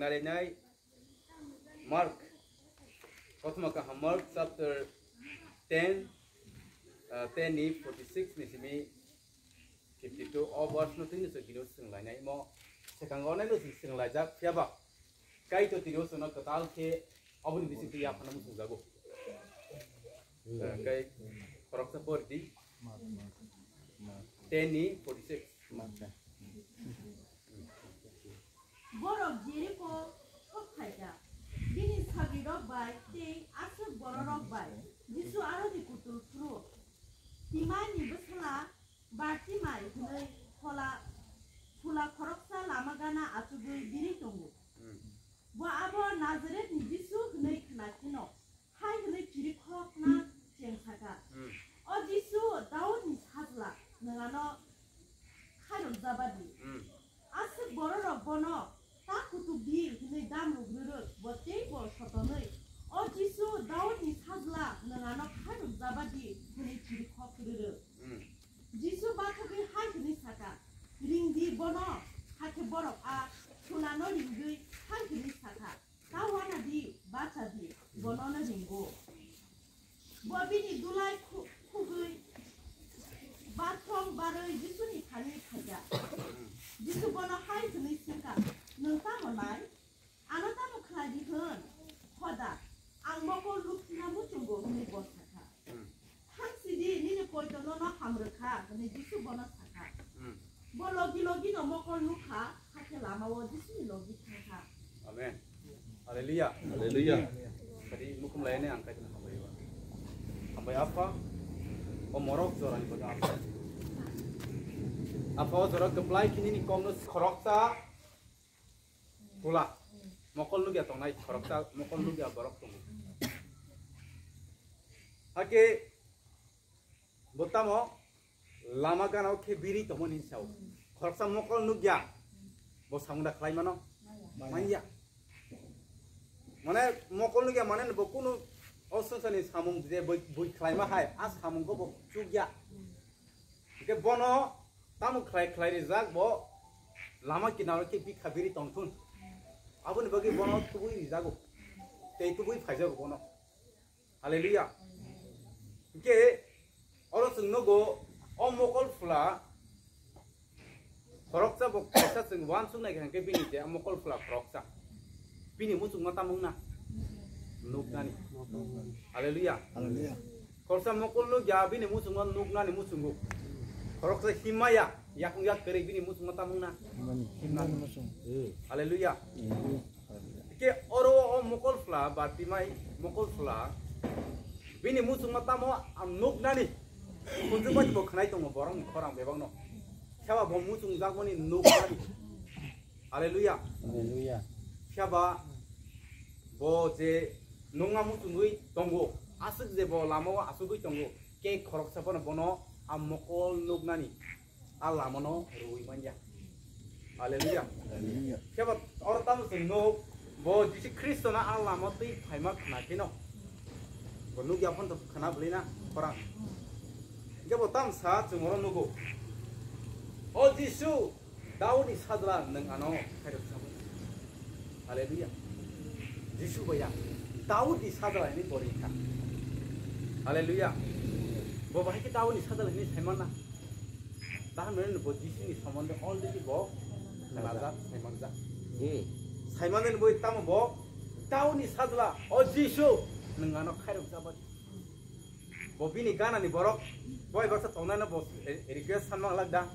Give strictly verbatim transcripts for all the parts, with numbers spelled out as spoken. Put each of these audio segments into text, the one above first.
Narinai Mark, Kothoma Kaham Mark chapter ten, uh, ten ni forty six ni simi fifty two o verse no tini so gino senglainai mo. Sekango nai no senglaijak phiya ba. Kaito tini o sono katal khe aboni bising twi yaphana musung jago. Kai koroksa por di. Ten ni forty six. Borok Jeriko sok phaikha, bini sagrirok bai tei aswk bororok bai Jisu aroni kutul phuru. Timani bwsla Bartimai hwnwi phola, phula khoroksa lama gana achugwi birwi tongo. Bo abo Nazaretni Jisu hwnwi khna kheno, hai hwnwi chirikhokna cheng saka, "O Jisu, Daudni Sajla, nwng ano khairokjaba di." Aswk bororok bono ta kutuk di hwnwi dam rwk rwrwk, bo tei bo sotonwi, "O Jisu, Daudni Sajla, nwng ano khairokjaba di," hwnwi chirikhok rwrwk. Jisu bathogwi hai hwnwi saka, "Ring di bono." Hakhe borok a phulano ringwi hai hwnwi saka, "Ta wana di, bacha di, bonono ringo." Bo bini dulai khu-, khugwi bathong barwi Jisuni thani phaikha. Jisu bono hai hwnwi swngkha, "Nwng tamo nai? Ano tamo khlai di hwn? Hoda, ang mokol nukphina muchungo," hwnwi bo sakha. "Thangsidi, nini poito nono hamrwkha," hwnwi Jisu bono sakha. Bo logi logino mokol nukha, hakhe lamao Jisuni logi thangkha. Amen. Hallelujah. Hallelujah. Kadi mukum layani ang kaitna hambai ba. Hambai Apha, o morok jorani bagwi Apha. Apha, o jora kwplai kini ni kokno khoroksa kula. Mokol nukya tongnai khoroksa, mokol nukya borok tongo. Hake bo tamo lama gana o khe biri tongmani sao. Khoroksa mokol nukya, bo samung da khlai mano? Manya. Manya. Mane mokol nukya mane bo kunu o songsani samung je bui, bui khlai ma hai, a samung ko bo chukya. Hingke bono tamo khlai khlai rijak bo lama kinaro khe bikha biri tongthun. Aboni bagwi bono tubui rijago. Tei tubui phaijago bono. Hallelujah. Hingke oro chwng nugo o mokol phula khoroksa bo khoroksa chwng uansuk nai kha hingke bini je mokol phula khoroksa. Bini muchungma tamo wngna? Nuknani. Hallelujah. Hallelujah. Khoroksa mokol nukya bini muchungma nuknani muchungo. Khoroksa himmaya yakung yak kwrwi bini muchungma tamo wngna? Himmani. Himmani muchung. Hallelujah. Hallelujah. Ke oro o mokol phla Bartimai mokol phla bini muchungma tamo ang nuknani. Kunjukmani bo khwnai tongo borokni khorang bebakno. Kheba bo muchungjakmani nuknani. Hallelujah. Hallelujah. Phiya ba bo je nungma muchungwi tongo, aswk je bo lamao asugwi tongo, ke khoroksa phano bono a mokol nuknani a lamano rwui manya. Hallelujah. Hallelujah. Phiya ba oro tamo chwng nuk, bo Jisu Khristo no a lama twi phaima khna kheno bo nukya phano khna bwlwi na khorang. Hingke bo tamsa chwng oro nugo, "O Jisu, Daudni Sajla, nwng ano khairok sabu." Hallelujah. Jisu baya Daudni Sajla hinwi bo ringkha. Hallelujah. Bo bahai khe Daudni Sajla hinwi saimana. Tahan mane bo Jisuni somonde already bo khnajak, saimanjak. Saimane bo tamo bo Daudni Sajla, "O Jisu, nwng ano khairok jabadi." Bo bini ganani borok, boi baksa tongnai no bo request sanma lak da.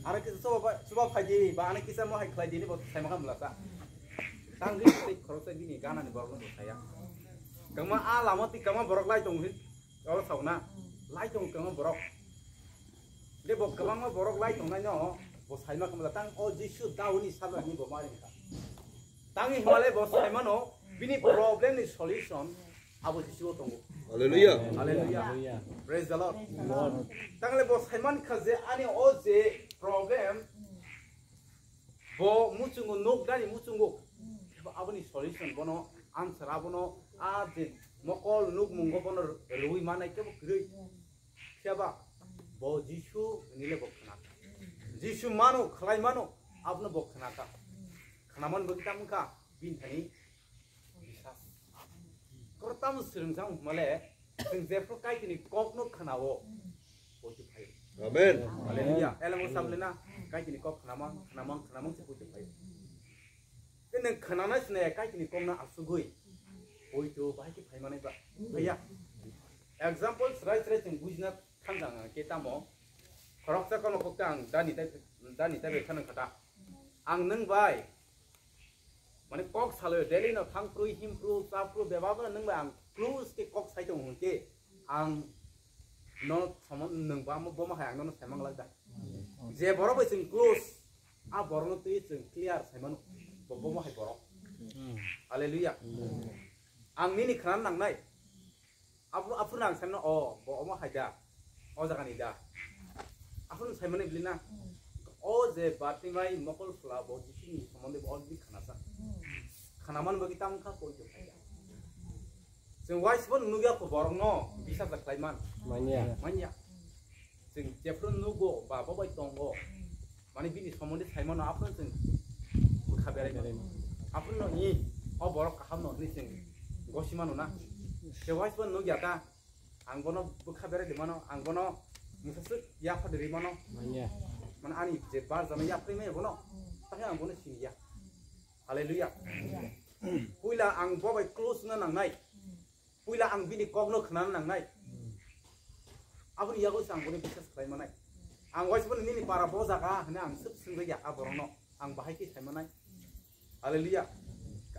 Ano kisa chuba phaidi ba ano kisa mo hai khlai dini bo saima kha mlasa. Tangwi tei khoroksa bini ganani borok no bo saya. Kama a lama ti kama borok lai tong hin. Oro sauna lai tong kama borok. De bo kwbangma borok lai tongnai no bo saima kha mlasa tang o Jisu Daudni Sajla ni bo mari kha. Tangwi hwnmale bo saimano bini problem ni solution abo Jisu o tongo. Hallelujah. Hallelujah. Hallelujah. Praise the Lord. Praise the Lord. Tangle bo saiman kha je ani o je problem bo muchungo nuk dani muchungo. Aboni solution bono answer abono a je mokol nuk mungo bono rwi manai kebo kwrwi. Phiya ba bo Jisu hinwi le bo khna kha. Jisu mano, khlai mano, abono bo khna kha. Khna man bo kitam kha. Bini thani bisas. Koro tamo swrwngjak wngmale, chwng jephru Kaitorni kokno khwnao, poito phaio. Amen. Hallelujah. Elamo samlena, Kaitorni kok khwnamang, khwnamang, khwnamang se poito phaio. Tei nwng khwnanai sinai Kaitorni kokno asugwi, poito bahai khe phaimanai ba? Phaiya. Example, srai srai chwng bujina thangjak khe tamo. Khoroksa kono kokta ang dani tai, dani tai bai khana khata. Ang nwng bai, mane kok saloi daily no thangprui, himprui, chaprui, bebak no nwng bai ang close khe kok sai tongo hwnkhe ang no somo nwng ba mo, bo ma hai ang no sai mang lak da. Je borok bai chwng close, a borok no twi chwng clear sai mano, bo, bo ma hai borok. Hallelujah. Ang nini khana nangnai. Aphuru, aphuru ang saimano, o, bo omo hai da, o jaga ni da. Aphuru saimani bili na, o je Bartimai mokol phula bo Jisuni somonde bo already khanasa. Khanaman bagwi tamo kha koi tong kha ya. Chwng waisbo nukya kho borok no bisas da khlaiman. Manya. Manya. Chwng jephru nugo ba bo bai tongo. Mane bini somonde saimano aphuru chwng bwkha berai mano. Aphuru no ni o borok kaham no ni chwng gosi mano na. Se waisbo nukya ta. Ang bono bwkha berai di mano, ang bono mwsaswk yapha di ri mano. Manya. Mane ani je bar jana yapri maya bono. Tahe ang bono sini ya. Hallelujah. Puila ang bo bai close na nangnai. Puila ang bini kokno khnana nangnai. Aboni yago se ang bono bisas khlai manai. Ang waisbo nini para bo jaga hwnwi ang swk swngjakya a borokno. Ang bahai khe sai manai. Hallelujah.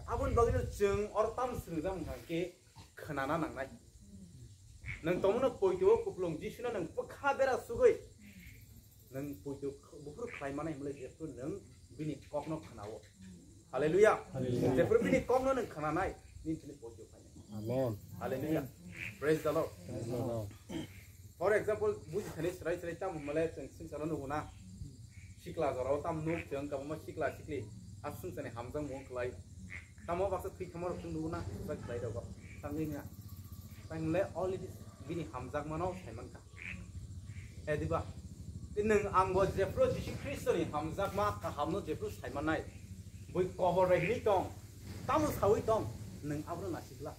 Aboni bagwino chwng oro tamo swrwngjak wngkha khe khwnana nangnai. Nwng tongmano poito o kupulung Jisuno nwng bwkha bera sugwi nwng poito buphuru khlai manai hwnle jephru nwng bini kokno khwnao. Hallelujah. Hallelujah. Jephru bini kokno nwng khwnanai, nini thani poito phainai. Amen. Hallelujah. Praise the Lord. Praise the Lord. For example, buji thani srai srai tamo hwnle chwng swngcharo nugo na. Sikla jorao tam nuk chwng kabangma sikla sikli aswng chani hamjakmung khlai. Tamo baksa thwi thamo rok chwng nugo na, bwsa khlai rok tangwi na. Tangwi le already bini hamjakmano sai mankha. Ediba, tei nwng ang bo jephru Jisu Khristoni hamjakma kahamno jephru sai mannai. Bui kobor bai hwnwi tong, tamo saui tong, nwng abono nasikla.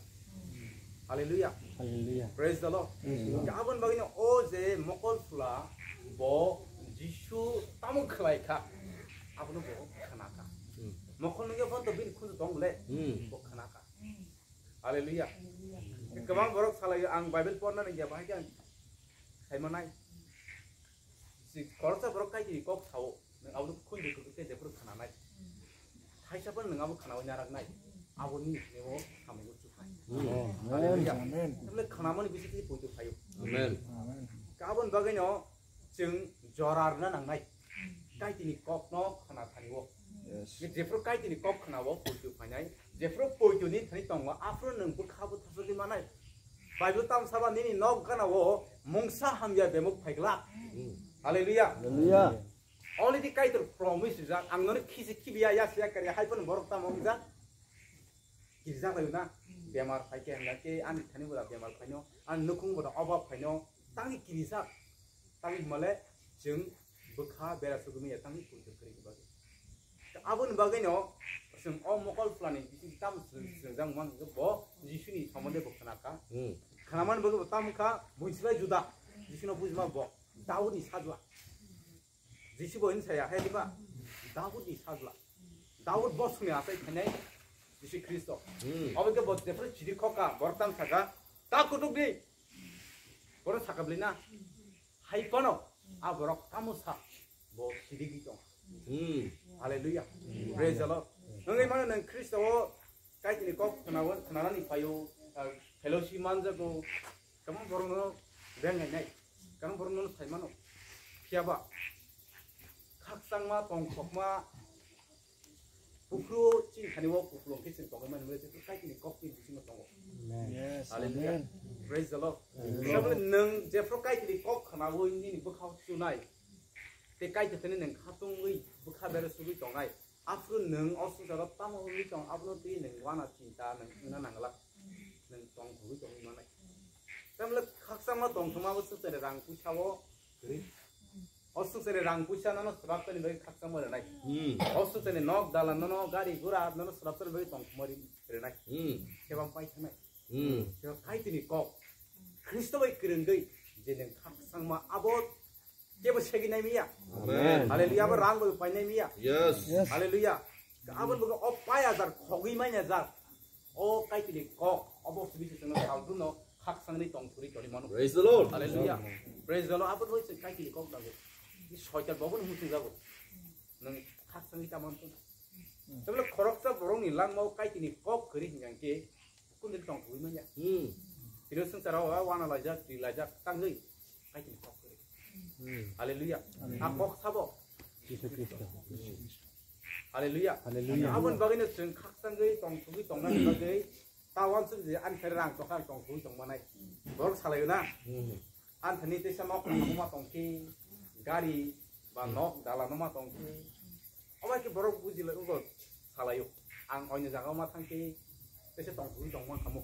Hallelujah. Hallelujah. Praise the Lord. Praise the Lord. Aboni bagwino o je mokol phula bo Jisu tamo khlai kha, abono bo khna kha. Hmm. Mokol nungya phano to bini khunju tong le, Hmm. bo khna kha. Hallelujah. Kwbang borok salaio ang Bible porna nangya bahai khe ang sai manai. Si khoroksa borok Kaitorni kok sao, nwng abo khunju kwrwk khe jephru khnanai. Thaisa phano nwng abo khnaui naraknai. Aboni nini o samung o chuknai. Amen. Hallelujah. Amen. Tamle khnamani bisingtwi poito phaio. Amen. Amen. Aboni bagwino chwng jora rwna nangnai. Kaitorni kokno khna thani o. Yes. Jephru Kaitorni kok khna o poito phainai. Jephru poito ni thani tongo, aphru nwng bwkha bo thasogwi manai. Bible tam saba nini nok gana o mungsa hamya bemuk phaiglak. Hmm. Hallelujah. Hallelujah. Already Kaitor promise rijak, ang nono khisi khibiya, ya siya kariya, hai phano borok tamo wngjak. Kirijak laio na, bemar phai khe hwnga khe, ani thani boda bemar phaino, ani nukhung boda obab phaino, tangni kirijak, tangni hwnmale chwng bwkha bera sugwi manya tangni poito kwrwi ni bagwi. Aboni bagwino chwng o mokol phlani bising tamo chwng, chwng jang mang bo Jisuni somonde bo khna kha. Hmm. Khnamani bagwi bo tamo kha, buinswlai juda, Jisuno bujima bo, Daudni sajla. Jisu bo hini saya, hai diba? Daudni sajla. Daud bosongni achai khainai Jisu Khristo. Hmm. Obo khe bo jephru chiri khoka, borok tang saka, "Ta kutuk di." Borok saka bwlwi na. Hai phano, a borok tamo sa, bo sirigwi tong. Hmm. Hallelujah. Praise the Lord. Wngwi mano nwng Khristo o Kaitorni kok khnawo, khnanani phaio, ah, fellowship manjago, kwbang borokno bengainai, kwbang borokno sai mano. Phiya ba, khakchangma, tongthokma, buphuru chini thani o kupulung khe chwng tongwi mani, wngwi tei Kaitorni kok ni bisingo tongo. Amen. Yes, Hallelujah. Amen. Praise the Lord. Amen. Sabono nwng jephru Kaitorni kok khnawi nini bwkhao chunai, tei Kaitor thani nwng khatungwi bwkha bera sugwi tongnai. Aphuru nwng o swngcharo tamo wngwi tong, abono twi nwng uana chinta nwng wngna nangla. Nwng tongthogwi tongwi manai. Tamle khakchangma tongthokma bo swngchari rang puisa o kwrwi. O swngcharni rang puisa nono swraptani bagwi khakchangma rwnai. Hmm. O swngcharni nok dalan nono gari gura nono swraptani bagwi tongthokma ri-, rwnai. Hmm. Khe bang pai thangnai. Hmm. Khe Kaitorni kok. Khristo bai kwrwngwi je nwng khakchangma abo kebo segwi nai miya. Amen. Hallelujah, abo rang bai painai miya. Yes. Yes. Hallelujah. Aboni bagwi o pai hajar khogwi manya jak. O Kaitorni kok, obo simi se chwngno salbrumno khakchangni tongthorwi tongwi mano. Praise the Lord. Hallelujah. Praise the Lord. Aboni bagwi chwng Kaitorni kok nango. I soitan bobo no muchung jago. Nwng khakchangwi ta manthung. Tabole khoroksa borokni langmao Kaitorni kok kwrwi hwnkhe kundil tongthogwi manya. Hmm. Tini swngcharo wa-, wana laijak, twi laijak tangwi Kaitorni kok kwrwi. Hmm. Hallelujah. Amen. A kok sabo. Jisu Khristo. Hallelujah. Hallelujah. Aboni bagwino chwng khakchangwi tongthogwi tongnani bagwi ta wansuk je ani thani rang tongkha ang tongthogwi tongmanai. Borok salaio na? Hmm. Ani thani teisa nok nangma tongkhe, gari ba nok dala nangma tongkhe. Obo hai khe borok bujilai ugo salaio. Ang oino jaga ma thangkhe teisa tongthogwi tongma khamu.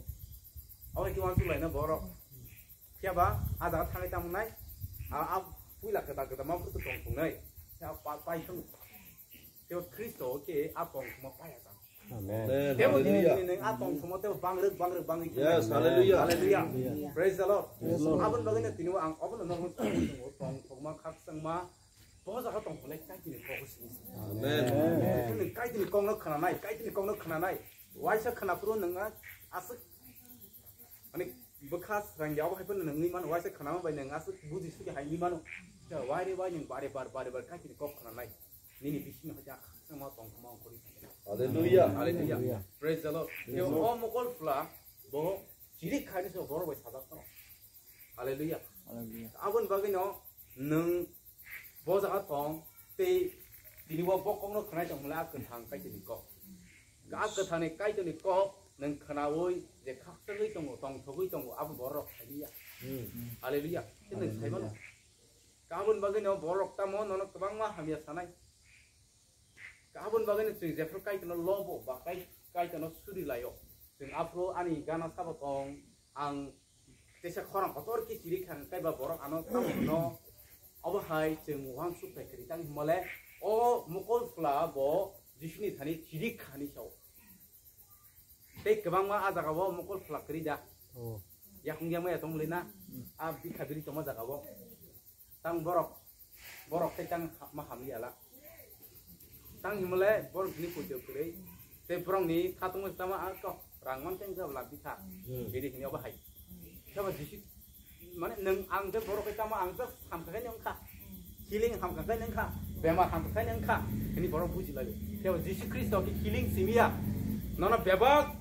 Obo hai khe wansuk laina borok. Phiya ba a jaga thangwi tamo nai, a, a puila kwtal kwtal ma buthuk tong thungnai. Phiya pa-, pai thung. Phiya Khristo khe a tong thuma paya jang. Amen. Amen. Tebo Hallelujah. Tini nwng a tong thuma tebo bangrwk, bangrwk, bangwi thung. Yes, hallelujah. Hallelujah. Hallelujah. Praise the Lord. Praise the Lord. Aboni bagwi no tini ang obo no norok tong thuma khakchangma. Bo jaga tong thunai Kaitorni kok sini. Amen. Amen. Nwng Kaitorni kokno khwnanai, Kaitorni kokno khwnanai. Waisa khwnaphuru nwng aswk Ani bwkha srangya obo hai phano nwngwi mano, waisa khwnama bai nwng aswk buji sugi hai wngwi mano. Wari wai nwng bare bar, bare bar Kaitorni kok khwnanai. Nini bisingo hai jak khakchangma tongthoma ongkhorwi thangkhe. Hallelujah. Hallelujah. Praise the Lord. Praise the Lord. O mokol phwla bo chirik khaini se borok bai sajak phano. Hallelujah. Hallelujah. Aboni bagwino nwng bo jaga tong tei tini bo bokongno khwnai tong hwnle a kwthang Kaitorni kok. A kwthangni Kaitorni kok nwng khwnaui je khakchangwi tongo, tongthogwi tongo, abo borok sailiya. Hmm. Hallelujah. Khe nwng saimano. Hallelujah. Aboni bagwino borok tamo nono kwbangma hamya sanai. Aboni bagwino chwng jephru Kaitorno lobo ba Kai-, Kaitorno suri laio. Chwng aphuru ani gana sabo tong, ang teisa khorang kotor khe chiri kha, hwnkhe ba borok ano tamo hwno. Obo hai chwng uansuk thai kwrwi tang himale, o mokol phwla bo Jisuni thani chiri kha hinwi sao. Tei kwbangma a jagao mokol phwla kwrwi da. Oh. Yakung yamaya tong le na, a bikha biri tongma jagao. Tang borok, borok tei tang ha-, ma hamli ala. Tang himle borok ni poito kwrwi. Tei borok ni khatung tama ang kok rang man teng jabla bikha. Hmm. Biri hini obo hai. Sabo Jisu, mane nwng ang tei borok tama ang just hamkha khe wngkha. Healing hamkha khe wngkha. Bemar hamkha khe wngkha. Hini borok buji laio. Sabo Jisu Khristo ki healing simiya. Nono bebak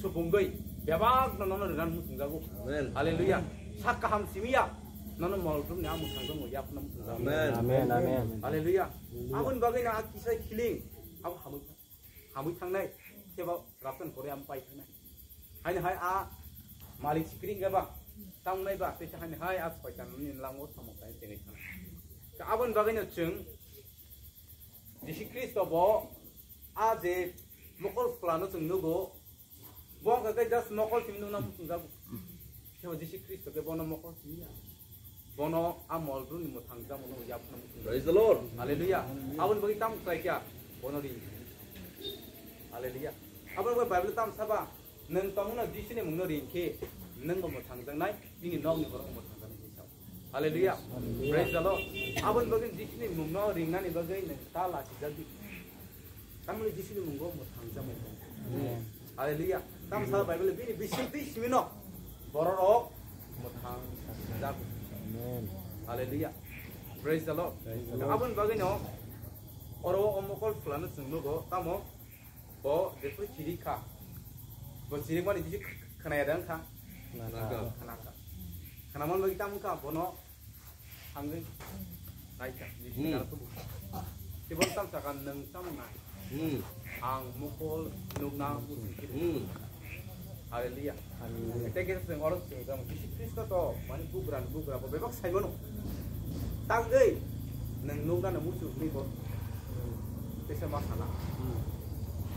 subungwi, bebak no nono rwnan muchungjago. Amen. Hallelujah. Sak kaham simiya. Nono mol rum ni amung thang rum ya phano muchungjago. Amen. Amen, amen. Hallelujah. Hallelujah. Aboni bagwi na kisa healing. Abo hamwi, hamwi thangnai. Kebo raptan kore am pai thangnai. Haini hai a malik sikring ga ba. Tangnai ba. Tei haini hai a soitan ni lango samok tai tengwi thangnai. Ka aboni bagwi no chwng Jisu Khristo bo a je mokol phwlano chwng nugo, bo wngkha khe just mokol simi nukna muchungjago. Khe bo Jisu Khristo khe bono mokol simi ya. Bono a mol bruni mwthang jamo no yapna muchungjago. Praise the Lord. Hallelujah. Aboni bagwi tamo khlai kha bono ring. Hallelujah. Aboni bagwi Bible tamo saba, nwng tongmano Jisuni mungno ring khe nwng bo mwthang jaknai, nini nokni borok bo mwthang jaknai hinwi sao. Hallelujah. Hallelujah. Praise the Lord. Aboni bagwi Jisuni mungno ringnani bagwi nwng ta lachijak di. Tamoni Jisuni mungo mwthang jakmani tongo. Amen. Hallelujah. Tamo sal Bible bini bising twi simino bororok mwthang jago. Amen. Hallelujah. Praise the Lord. Praise the Lord. Aboni bagwino oro o mokol phwlano chwng nugo, tamo bo jephru chiri kha. Bo chirikmani Jisu kh-, khnaya da wngkha? Khnakha. Khnakha. Khnaman bagwi tamo wngkha bono thangwi naikha. Jisu Hmm. Khnakha tubu. Tei bono tamo sakha nwng tamo nai. Hmm. Ang mokol nukna muchung khe. Hmm. Hallelujah. Hallelujah. Tei khe chwng oro chwng tamo Jisu Khristo to mani bugra ni bugra bo bebak sai mano. Tangwi nwng nukna no muchung hwnwi bo. Teisa ma sana. Hmm.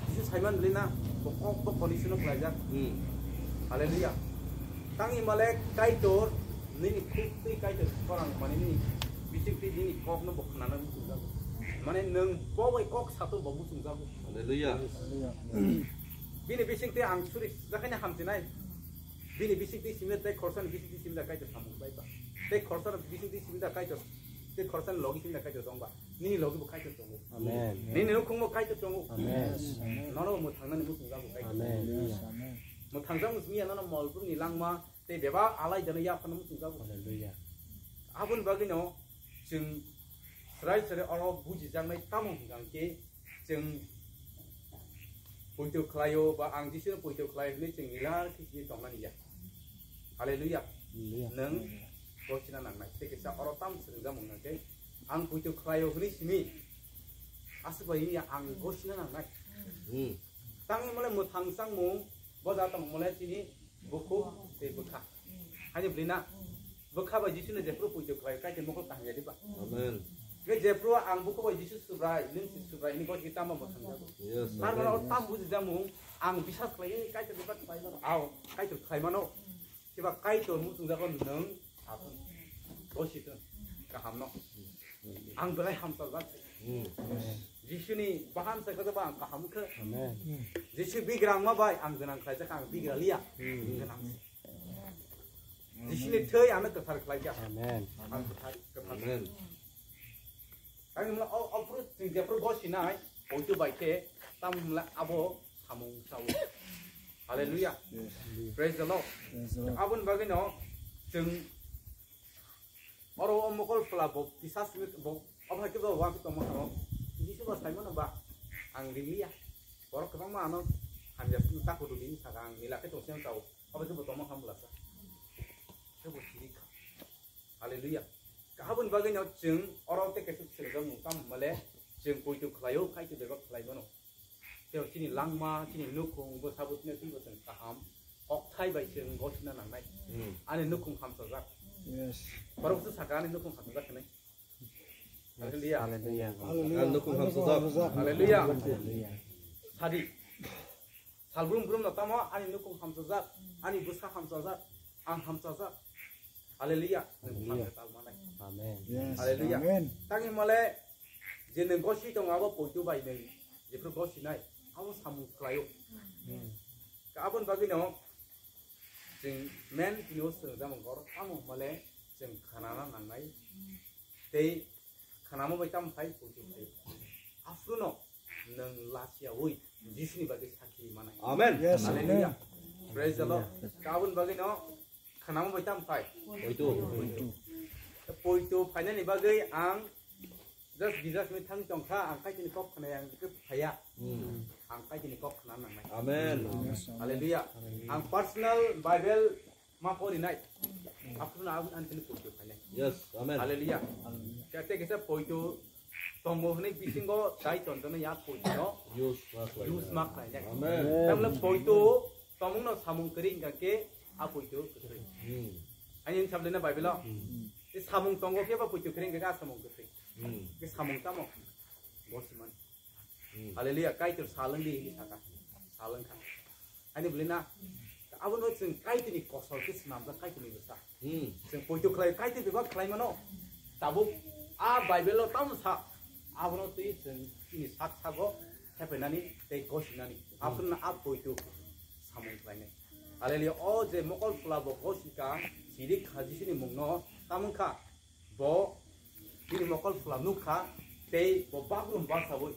Jisu saiman bwlwi na bo kok bo koni suno khlaijak. Hmm. Hallelujah. Tangwi male Kaitor nini khuk twi Kaitor khorang mani nini Bisingtwi nini kokno bo khwnana muchungjago. Mane nwng bo bai kok sato bo muchungjago. Hallelujah. Bini bisingtwi ang suri jakhani hamchinai. Bini bisingtwi simida tei khorsani bisingtwi simida Kaitor samung bai ba. Tei khorsani bisingtwi simida Kaitor. Tei khorsani logi simida Kaitor dong ba. Nini logi bo Kaitor tongo. Amen. Nini nukhung bo Kaitor tongo. Amen. Nono bo mwthangnani muchungjago Kaitor. Amen. Mwthangjak muchungya nono molbrumni langma tei bebak alai jani yaphano muchungjago. Hallelujah. Aboni bagwino chwng srai srai oro bujijaknai tamo hwnkha hwnkhe chwng poito khlaio ba ang Jisuno poito khlaio hwnwi chwng nila khe simi tongnani ya. Hallelujah. Hallelujah. Nwng gosina nangnai. Tei kisa oro tamo swrwngjakmung hwnkhe ang poito khlaio hwnwi simi aswk bai wngya ang gosina nangnai. Hmm. Tangwi mole mwthang changmung bo ja tongmole chini bukhuk tei bwkha. Haini bwrwi na bwkha bai Jisuni jephuru poito khlai, Kaitor mokol kaham ya diba? Amen. Nge jephuru ang bukhuk bai Jisu Subrai, nwng si Subrai, ini gosiki tamo bo thangjago. Yes, Tar amen. Mano tam buji jamung, ang bisas khlai, Kaitor diba khlai mano, ao, Kaitor khlai mano. Siba Kaitor muchung jago nwng, athun, gositun, kaham no. Ang belai hamsa jak. Hmm. Jisuni baham sa kata ba ang kaham khe. Amen. Jisu bigrang ma bai, ang gwnang khlai jak, ang bigra liya. Hmm. Gwnang. Jisini thwi ano kwthar khlai kha. Amen. Ang kwthar, kwthar. Amen. Ang mla o, o phuru chwng jephuru gosinai, poito bai khe, tam mla abo samung sawi. Hallelujah. Yes. Praise the Lord. Praise the Lord. Aboni bagwi no chwng oro o mokol pla bo kisa simi bo o hai khe bo wa khe tongma kha. Jisu ba saimano ba ang ringliya. Borok kwbangma ano hamya simi takhuk rwdi saka ang nila khe tongse ang tao. Abo khe bo tongma kha mula sa. Khe bo siri kha. Hallelujah. Aboni bagwi no chwng oro tei kaisa swngjak mung tamo hwnmale chwng poito khlaio, kaitor bebak khlai mano. Tei chini langma, chini nukhung, bwsabo chini twibo chwng kaham kokthai bai chwng gosina nangnai. Hmm. Ani nukhung hamsajak. Yes. Borok se saka ani nukhung hamsajak hinwi. Hallelujah. Hallelujah. Hallelujah. Ani nukhung hamsajak. Hallelujah. Hallelujah. Sadi. Salbrum brum no tamo ani nukhung hamsajak, ani bwsa hamsajak, ang hamsajak. Hallelujah. Nwng Hallelujah. Hamya tal manai. Amen. Yes. Hallelujah. Amen. Tangwi male je nwng gosi tongo abo poito bai nwng jephru gosinai abo samung khlaio. Amen. Ka aboni bagwi no chwng men tini o swngjak mung kor tamo male chwng khanana nangnai. Tei khanama bai tamo khai poito khai. Aphuru no nwng lachiyawi Jisuni bagwi sakhi manai. Amen. Yes, Hallelujah. Amen. Praise the Lord. Kabun bagwi no khanama bai tamo khai. Poito. Poito. Poito phainani bagwi ang just Jesus ni thang tongkha, ang kaitini kok khnaya, ang khe phaya. Hmm. Ang kaitini kok khna nangnai. Amen. Yes, amen. Hallelujah. Hallelujah. Ang personal Bible ma porinai. Aphuru na ang tini poito phainai. Yes, amen. Hallelujah. Hallelujah. Kete kisa poito tongo hwnwi bisingo dai tontono ya poito no use ma khlainai. Use ma khlainai. Amen. Tamle poito tomungno samung kwrwi hingka khe a poito kwrwi. Hmm. Ani sabdena Bible o. Hmm. E samung tongo khe ba poito kwrwi hingka khe a samung kwrwi. Hmm. Ke samung tamo. Bosiman. Hmm. Hallelujah. Kaitor salwng di hinwi saka. Salwng kha. Ani bwlwi na. Abo no chwng Kaitorni kosol khe swnamjak Kaitorni bwsa. Hmm. Chwng poito khlai Kaitor bebak khlai mano. Tabuk a Bible o tamo sa. Abono twi chwng chini sak sago thephainani tei gosinani. Hmm. Aphuru no a poito samung khlainai. Hallelujah. O je mokol phula bo gosika siri kha Jisuni mungno tamo kha. Bo bini mokol phula nukha, tei bo bagrum bangsa boi.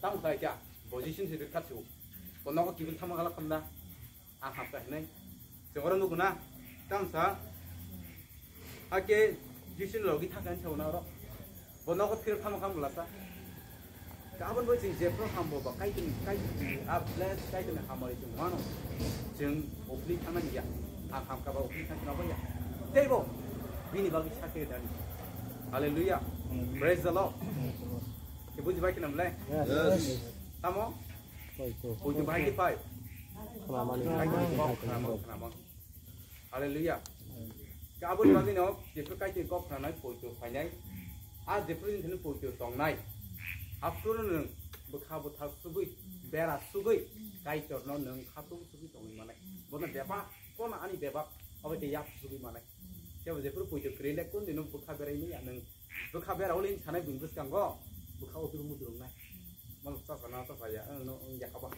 Tamo khlai kha, bo Jisu ni se kha chu. Bo nogo kibin thama khala khamda. Ang hamsa hinai. Chengora nukuna. Tamsa. Ake Jisu ni logi thangkha hinwi sauna oro. Bo nogo thir thama kham lasa. Kabon bo chwng jephru hambo ba Kaitorni, Kaitorni a bless, Kaitorni hamari chwng mano. Chwng ofli thangna ya. Ang hamka ba ofli thangna ba ya. Teibo bini bagwi sakhe dani. Hallelujah. Praise the Lord. Ke buji bai kinam le? Yes. Tamo? Poito. Poito bai ki pai. Khna mani. Kaitorni kok khna mani, khna mani. Hallelujah. Kabun bagwi no jephru Kaitorni kok khnanai poito phainai. A jephru ni thani poito tongnai. Aphuru nwng bwkha bwthar sugwi, bera sugwi, Kaitorno nwng khatung sugwi tongwi manai. Bono bebak, kono ani bebak, obo khe yak sugwi manai. Kebo jephru poito kwrwi le kun dino bwkha berai manya nwng Bwkha bera uli sanai bini bwskango bwkha utur mutur wngnai. Mal chasa na chasa ya, ang no ang ya kaba.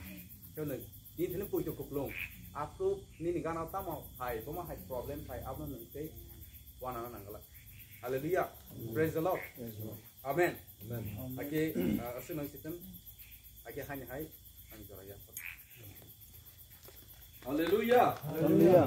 Khe nang ni thani poito kuplung. Aku nini gana tamo hai, boma hai problem hai, abo nang tei wana na nangala. Hallelujah. Praise the Lord. Amen. Amen. Ake, ah, aswk nang sitem. Ake hani hai ang jora ya. Hallelujah. Hallelujah.